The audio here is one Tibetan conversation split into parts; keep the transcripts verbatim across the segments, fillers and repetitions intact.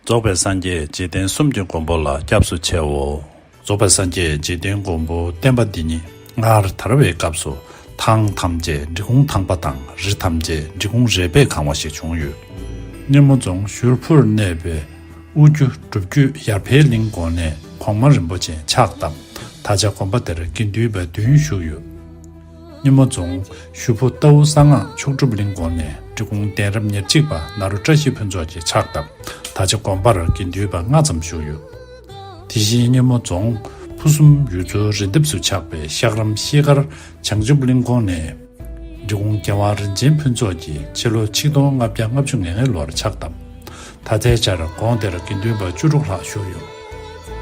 རྫོགས་པའི་སངས་རྒྱས་འཇིག་རྟེན་གསུམ་གྱི་མགོན་པོ་ལ་སྐྱབས་སུ་མཆིའོ། རྫོགས་པའི་སངས་རྒྱས་འཇིག་རྟེན་མགོན་པོ་བསྟན་པ་འདི་ཉིད་སྔར་དར་བའི་སྐབས་སུ་ཐང་ཐམས་ཅད་འབྲི་གུང་ཐང་པ་དང་རི་ཐམས་ཅད་འབྲི་གུང་རལ་པས་གང་བ་ཞིག་བྱུང་ཡོད། སྙེ་མོ་རྫོང་ཞུར་ཕུར་གནས་པའི་དབུ་རྒྱུད་སྒྲུབ་བརྒྱུད་ཡར་འཕེལ་གླིང་དགོན་ནས་གོང་མ་རིན་པོ་ཆེ་ཕྱག་བཏབ། ད་ཆ་དགོན་པ་དེར་དགེ་འདུན་པ་བདུན་བཞུགས་ཡོད། སྙེ་མོ་རྫོང་ཞུ་ཕུ་རྟའུ་གསང་སྔགས་མཆོག་གྲུབ་གླིང་དགོན་ནས་འབྲི་གུང་གདན་རབས་ཉེར་གཅིག་པ་ནཱ་རོ་བཀྲ་ཤིས་ཕུན་ཚོགས་ཀྱིས་ཕྱག་བཏབ། ད་ཆ་དགོན་པར་དགེ་འདུན་པ་ལྔ་ཙམ་བཞུགས་ཡོད། དེ་བཞིན་སྙེ་མོ་རྫོང་ཕུ་གསུམ་ཡུལ་ཚོའི་རི་འདབས་སུ་ཆགས་པའི་ཤག་རམ་ཤེལ་དཀར་བྱང་ཆུབ་གླིང་དགོན་ནས་འབྲི་གུང་རྒྱལ་བ་རིན་ཆེན་ཕུན་ཚོགས་ཀྱིས་ཕྱི་ལོ་ཆིག་སྟོང་ལྔ་བརྒྱ་ལྔ་བཅུ་ང་ལྔའི་ལོར་ཕྱག་བཏབ། ད་ལྟའི་ཆར་དགོན་དེར་དགེ་འདུན་པ་བཅུ་དྲུག་ལྷག་བཞུགས་ཡོད།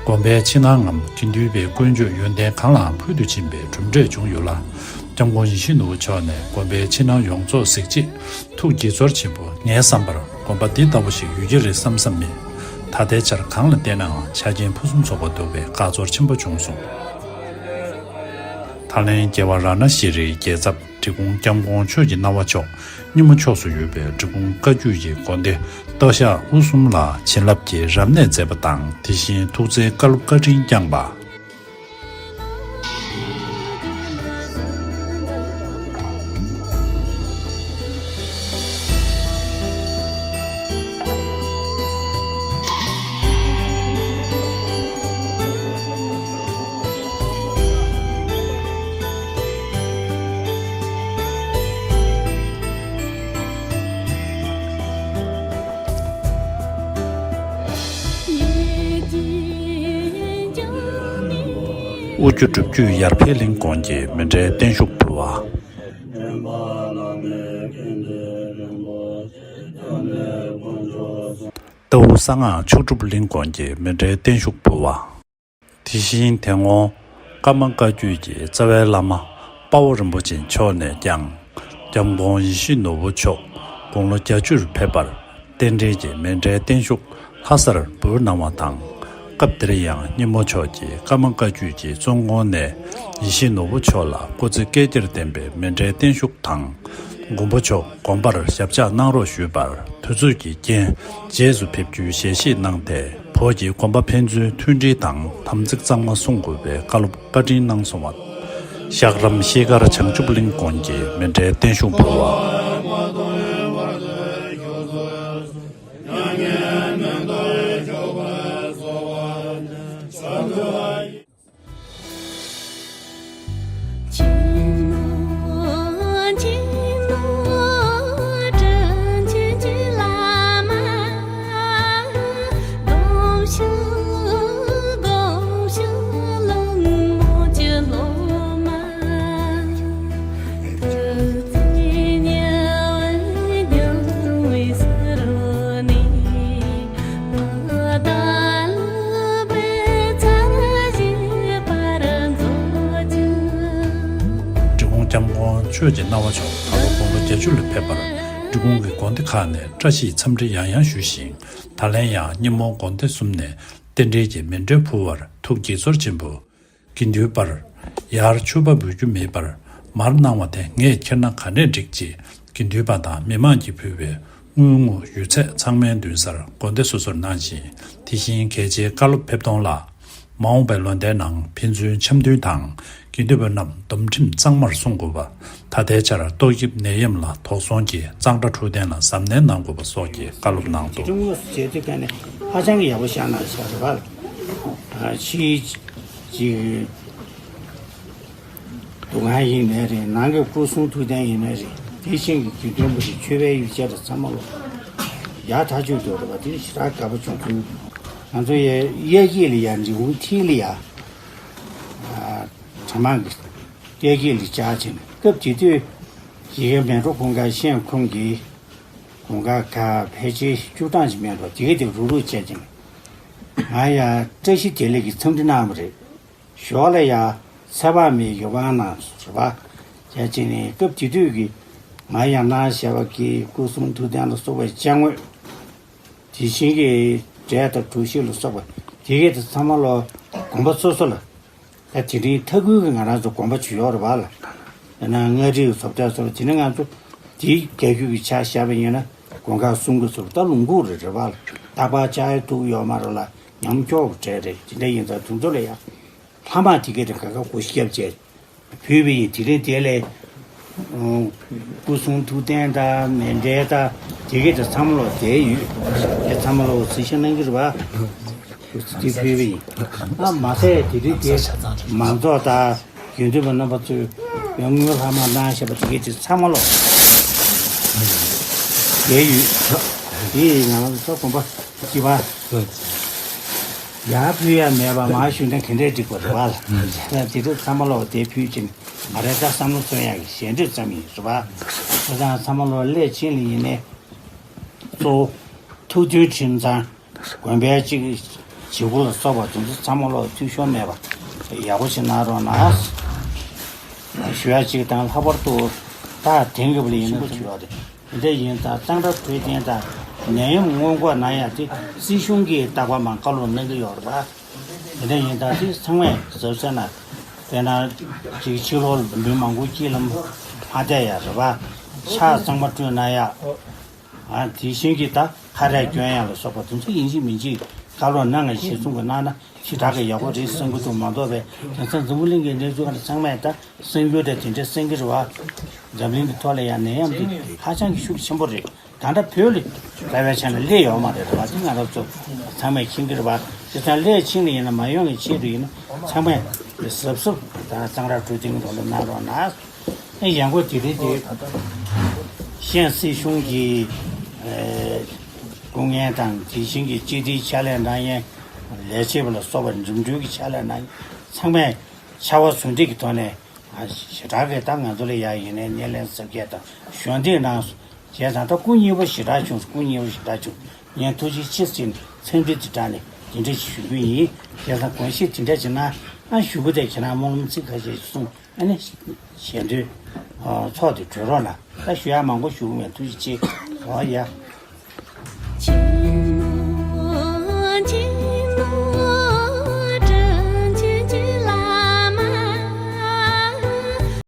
དགོན་པའི་ཕྱི་ནང་ངམ་དགེ་འདུན་པའི་དཀོན་མཆོག་ཡོན་ཏན་གང་ལའང་ཕུལ་དུ་ཕྱིན་པའི་གྲུབ་འབྲས་བྱུང་ཡོད་ལ། སྐྱབས་མགོན་ཡིད་བཞིན་ནོར་བུ་མཆོག་ནས་དགོན་པའི་ཕྱི་ནང་ཡོངས་རྫོགས་གཟིགས་རྗེས་ཐུགས་དགྱེས་ཚོར་ཆེན་པོ། ངའི་བསམ་པར་དགོན་པ་འདི་ལྟ་བུ་ཞིག་ཡོད་ཀྱི་རེད་བསམ་བསམ་མེད། ད་ལྟའི་ཆར་གང་ལ་བལྟས་ནའང་ཆ་རྐྱེན་ཕུན་སུམ་ཚོགས་པ་འདུག་པས་དགའ་ཚོར་ཆེན་པོ་བྱུང་སོང་། ད་ལན་རྒྱལ་བ་རཏྣ་ཤྲཱིའི་རྒྱལ་ཚབ་འབྲི་གུང་སྐྱབས་མགོན་ཆོས་ཀྱི་སྣང་བ་མཆོག་སྙེ་མོ་ཕྱོགས་སུ་ཡོད་པའི་འབྲི་གུང་བཀའ་བརྒྱུད་ཀྱི་དགོན་སྡེ་སྟག་ཤར་དབུ་གསུམ་ལ་བྱིན་རླབས་ཀྱི་རབ་གནས་མཛད་པ་དང་། དེ་བཞིན་ཐུགས་བརྩེའི་བཀའ་སློབ་བཀའ་དྲིན་བསྐྱངས་པ། དབུ་རྒྱུད་སྒྲུབ་བརྒྱུད་ཡར་འཕེལ་གླིང་དགོན་གྱི་མཎྜལ་བརྟན་བཞུགས་ཕུལ་བ། རྟའུ་གསང་སྔགས་མཆོག་གྲུབ་གླིང་དགོན་གྱི་མཎྜལ་བརྟན་བཞུགས་ཕུལ་བ། དེ་བཞིན་དེ་སྔོན་ཀརྨ་བཀའ་བརྒྱུད་ཀྱི་རྩ་བའི་བླ་མ་དཔའ་བོ་རིན་པོ་ཆེ་མཆོག་ནས་ཀྱང་སྐྱབས་མགོན་ཡིད་བཞིན་ནོར་བུ་མཆོག་དགུང་ལོ་བརྒྱད་ཅུར་ཕེབས་པར་རྟེན་འབྲེལ་གྱི་མཎྜལ་བརྟན་བཞུགས་ལྷ་སར་འབུལ་གནང་བ་དང་། སྐབས་དེར་ཡང་སྙེ་མོ་ཕྱོགས་ཀྱི་ཀརྨ་བཀའ་བརྒྱུད་ཀྱི་བཙུན་དགོན་ནས་ཡིད་བཞིན་ནོར་བུ་མཆོག་ལ་སྐུ་ཚེ་བསྐལ་བརྒྱར་བརྟན་པའི་མཎྜལ་བརྟན་བཞུགས་དང་། མགོན་པོ་མཆོག་དགོན་པར་ཞབས་ཕྱག་གནང་རོགས་ཞུས་པར་དུས་ཚོད་ཀྱི་རྐྱེན་རྗེས་སུ་ཕེབས་རྒྱུའི་ཞལ་བཞེས་གནང་སྟེ། བོད་ཀྱི་དགོན་པ་ཕན་ཚུན་མཐུན་སྒྲིལ་དང་དམ་ཚིག་གཙང་མ་སྲུང་དགོས་པའི་བཀའ་སློབ་བཀའ་དྲིན་གནང་སོང་བ། ཤག་རམ་ཤེལ་དཀར་བྱང་ཆུབ་གླིང་དགོན་གྱི་མཎྜལ་བརྟན་བཞུགས་ཕུལ་བ། འབྲི་གུང་སྐྱབས་མགོན་ཆོས་ཀྱི་སྣང་བ་མཆོག་ད་ལོ་དགུང་ལོ་བརྒྱད་ཅུ་ལ་ཕེབས་པར། འབྲི་གུང་གི་དགོན་སྡེ་ཁག་ནས་བཀྲ་ཤིས་འཚམས་འདྲི་ཡང་ཡང་ཞུས་ཤིང་། ད་ལན་ཡང་སྙེ་མོ་དགོན་སྡེ་གསུམ་ནས་རྟེན་འབྲེལ་གྱི་མཎྜལ་ཕུལ་བར་ཐུགས་དགྱེས་ཚོར་ཆེན་པོ། དགེ་འདུན་པར་ཡར་མཆོད་པ་འབུལ་རྒྱུ་མེད་པར་མར་གནང་བ་དེ་ངས་ཁྱེར་ན་ག་ནས་འགྲིག་ཅེས། དགེ་འདུན་པ་དང་མི་མང་གིས་ཕུལ་བའི་དངུལ་དངོས་ཡོད་ཚད་ཚང་མའི་མདུན་སར་དགོན་སྡེ་སོ་སོར་གནང་ཞིང་། དེ་བཞིན་གལ་ཆེའི་བཀའ་སློབ་ཕེབས་གཏོང་ལ། མ་འོངས་པའི་ལོ་ཟླའི་ནང་ཕན་ཚུན་འཆམ་མཐུན་དང་། དགེ་འདུན་པ་རྣམས་སྡོམ་ཁྲིམས་གཙང་མར་སྲུང་དགོས་པ། ད་ལྟའི་ཆར་ཏོག་དབྱིབས་ནད་ཡམས་ལ་དོགས་ཟོན་གྱིས་གཙང་སྦྲ་འཕྲོད་བསྟེན་ལ་གཟབ་ནན་གནང་དགོས་པ་སོགས་ཀྱི་བཀའ་སློབ་གནང་འདུག། དེ་དངོས་སུ་བྱེད་དུས་ག་ནས་ཧ་ཅང་གི་ཡག་པོ་བཞག་གནང་བཞག་རེད་པ། ཕྱིའི་ཅིག་འདུ་ཁང་ཡིན་ནའི་རེད། ནང་གི་སྐུ་གསུང་ཐུགས་རྟེན་ཡིན་ནའི་རེད། དེ་བཞིན་གྱི་དགེ་འདུན་པ་གི་མཆོད་པའི་ཡོ་བྱད་དང་ཚང་མ་ལོ་ཡག་ཐག་ཆོད་འདུག་རེད་པ། དེ་ཞེ་དྲག་དགའ་པོ་བྱུང་སོང་། ང་ཚོ་ཡ་གཡས་འཁྱིལ་ལ་ཡ་འབྲི་གུང་མཐིལ་ལ་ཡ་གྲྭ་མང་གི་གཡས་འཁྱིལ་ལ་བཅར་ཕྱིན། སྐབས་དེ་དུས་གཞིས་ཀ་མལ་གྲོ་གུང་དཀར་ཤན་ཁུམ་གྱི་གུང་དཀར་ཁ་ཕལ་ཆེར་བཅུ་གྲངས་ཤིག་མེད་འགྲོ། དེ་ག་དེ་རུག་རུག་བྱས་ཅིང་། ང་ཡང་བཀྲ་ཤིས་བདེ་ལེགས་ཀྱི་འཚམས་འདྲི་གནང་བ་རེད། ཞོར་ལ་ཡང་ཚེ་དཔག་མེད་ཡོ་ག་གནང་སོང་རེད་པ། བྱས་ཙང་ནས་སྐབས་དེ་དུས་ཀྱི་ང་ཡང་གནང་བཞག་པ་གི་སྐུ་གསུང་ཐུགས་རྟེན་ལ་སོགས་པའི་ཅ་དངོས། དེ་བཞིན་གྱི་འབྲས་དང་གྲོ་ཞིབ་ལ་སོགས་པ་དེ་གས་དེ་ཚང་མ་ལོ་དགོན་པ་སོ་སོ་ལ། ད་དེ་རིང་མཐའ་ཁུལ་གྱི་ང་རང་ཚོ་དགོན་པ་ཅིག་ཡོད་རེད་པ་ལ། ཡང་ན་མངའ་རིས་ཀྱི་བཟོ་གྲྭ་སོགས་དེ་ནི་ང་ཚོ་དེའི་རྒྱ་ཁྱོན་གྱི་ཆ་བཞག་པ་ཡིན་ན་ དགོན་ཁག་གསུམ་གྱི་ཚོ་ད་ལུང་ཁུག་རེད་རེད་བ། རྟག་པར་ལྕགས་ཡོལ་ཐུག་ཡོད་མ་རེད་ལ། ཉམས་འཁྱོག་གྲས་རེད། དེ་འདྲ་ཡིན་ཙང་དུང་ཚོ་ལ་ཡ་ལྷག་མ་དེ་གས་དེ་ག་ག་གོ་ཤེས་བྱས། ཕུལ་བ་ཡིན། དེ་རིང་དེ་ལས་སྐུ་གསུང་ཐུགས་རྟེན་དང་མཎྜལ་དང་དེ་གས་དེ་ཚང་མ་ལོག་བསྡད་ཡོད། དེ་ཚང་མ་ལོག་གཟིགས་ཞིབ་གནང་གི་རེད་བ། དེ་ཕུལ་བ་ཡིན། ཨ་མ་ཟད་དེ་རིང་དེ་མང་ཚོགས་དང་དགེ་འདུན་པ་རྣམ་པ་ཚོས་ཡང་སྔོན་ལྷག་མ་གནང་བཞག་པ་དེ་གས་དེ་ཚང་མ་ལོག་བསྡད་ཡོད། དེ་ཡིན་ང་རང་ཚོ་དགོན་པ་གཅིག་པ། ཡར་ཕུལ་ཡ་མེད་པ་མར་ཞུ་ན་ག་འདྲས་འགྲིག་པ་རེད་བ་ལ། དེ་དུས་ཚང་མ་ལོག་དེ་ཕུལ་ཕྱིན་ང་རང་ད་བསམ་བློ་མཚོན་ཡག་གི་ཞལ་འདོན་ཙམ་ཡིན་རེད་བ། བྱས་ཙང་ཚང་མ་ལོག་སླད་ཕྱིན་ལ་ཡིན་ནའི་གཙོ་བོ་ཐུགས་མཐུན་ཁྲིམས་གཙང་། དགོན་པའི་གཅིག་བྱེད་སྒོ་ལ་སོགས་པ་དེ་ཚོ་ཚང་མ་ལོག་འཐུས་ཤོར་མེད་པ་ཡག་པོ་ཞིག་གནང་རོགས་གནང་ཞུ་ཡ་གཅིག་དང་། ལྷག་པར་དུ་ད་དེང་གི་བར་ལ་ཡིན་ན་ཆེན་པོ་ཞུ་ཡ་དེ། དེ་འདྲ་ཡིན་ཙང་གཙང་སྦྲ་གྲོས་བསྟུན་དང་ནད་ཡམས་སྔོན་འགོག་གནང་ཡ་དེ་སྲིད་གཞུང་གིས་རྟག་པར་མར་བཀའ་སློབ་གནང་གི་ཡོད་རེད་པ། དེ་འདྲ་ཡིན་ཙང་དེ་ཚང་མས་གཟབ་གཟབ་གནང་། དཔེར་ན་ཅིག་ཕྱི་ལོགས་ལ་མི་མང་པོ་དཀྱིལ་ལ་མ་བསྡད་ཡ་རེད་པ། ཕྱག་གཙང་མ་སྤྲོད་གནང་ཡ། ཨ་དེ་བཞིན་གྱི་ད་ཁ་རས་གྱོན་ཡ་ལ་སོགས་པ་དེ་ཚོ་ཡིན་གཅིག་མིན་གཅིག་བཀའ་སློབ་གནང་ང་གཞི་བཟུང་གི་གནང་ན་ཞེ་དྲག་གི་ཡག་པོ་རེད་བསམ་གྱི་འདུག་མ་གཏོགས་པའི་དེང་སང་འཛམ་བུ་གླིང་གི་གནས་ཚུལ་ཚང་མས་ད་གསར་འགྱུར་དེ་དེ་འདྲ་གསན་གྱི་རེད་བ། འཛམ་གླིང་གི་ཐོག་ལ་ཡང་ནད་ཡམས་འདི་ཧ་ཅང་གི་ཤུགས་ཆེན་པོ་རེད། ད་ལྟ་བོད་ལ་རྩ་བའི་ཆ་ནས་སླེབས་ཡོད་མ་རེད་བ། དེ་ང་རང་ཚོ་ཚང་མས་མཁྱེན་གྱི་རེད་བ། དེ་ཚང་སླེབས་ཕྱིན་ནས་ཡིན་ན་མ་ཡོང་གི་ཆེད་དུ་ཡིན་ན་ཚང་མས་གཟབ་གཟབ་དང་གཙང་སྦྲ་གྲོས་བསྟུན་གྱི་ཐོག་ལ་གནང་རོགས་གནང་། ཡང་སྒོ་དེ་རིང་དེ་གཤེན་སྲིད་གཞུང་གི་སྐུ་ངལ་དང་དེ་བཞིན་གྱི་སྤྱི་བདེའི་ཕྱག་ལས་གནང་ཡས་ལས་བྱེད་པ་ལ་སོགས་པ་འགྲིམ་འགྲུལ་གྱི་ཕྱག་ལས་གནང་ཡས་ཚང་མས་ཕྱར་བ་གཟུང་འདེགས་ཀྱི་ཐོག་ནས་ཞེ་དྲག་གི་ད་ང་ཚོ་ལ་ཡ་ཡིན་ནའི་སྣེ་ལེན་གཟབ་རྒྱས་དང་གཞོགས་འདེགས་གནང་སོང་། བྱས་ཙང་ད་སྐུ་ཉེ་པོ་ཞེ་དྲག་བྱུང་སོང་། སྐུ་ཉེ་པོ་ཞེ་དྲག་བྱུང་། ངས་ཐུགས་རྗེ་ཆེ་ཟེར་ནས་འཚམས་འདྲི་དེ་དྲངས་ནས་དེ་འདྲ་ཞིག་ཞུ་རྒྱུ་ཡིན། བྱས་ཙང་དགོངས་བཞེས་དེ་འདྲ་ཞིག་གནང་། ཨ་ཞུ་གི་དེ་ཁྱེད་རང་སྨོན་ལམ་ཚིག་ཁ་ཤས་ཤིག་གསུངས། ཨ་ནི་ཞལ་འདོན་ཚོགས་དེ་གྲོལ་རོགས་གནང་། ད་ཞུ་ཡག་མང་པོ་ཞུ་གི་མེད། ཐུགས་རྗེ་ཆེ། འོ་ཡ།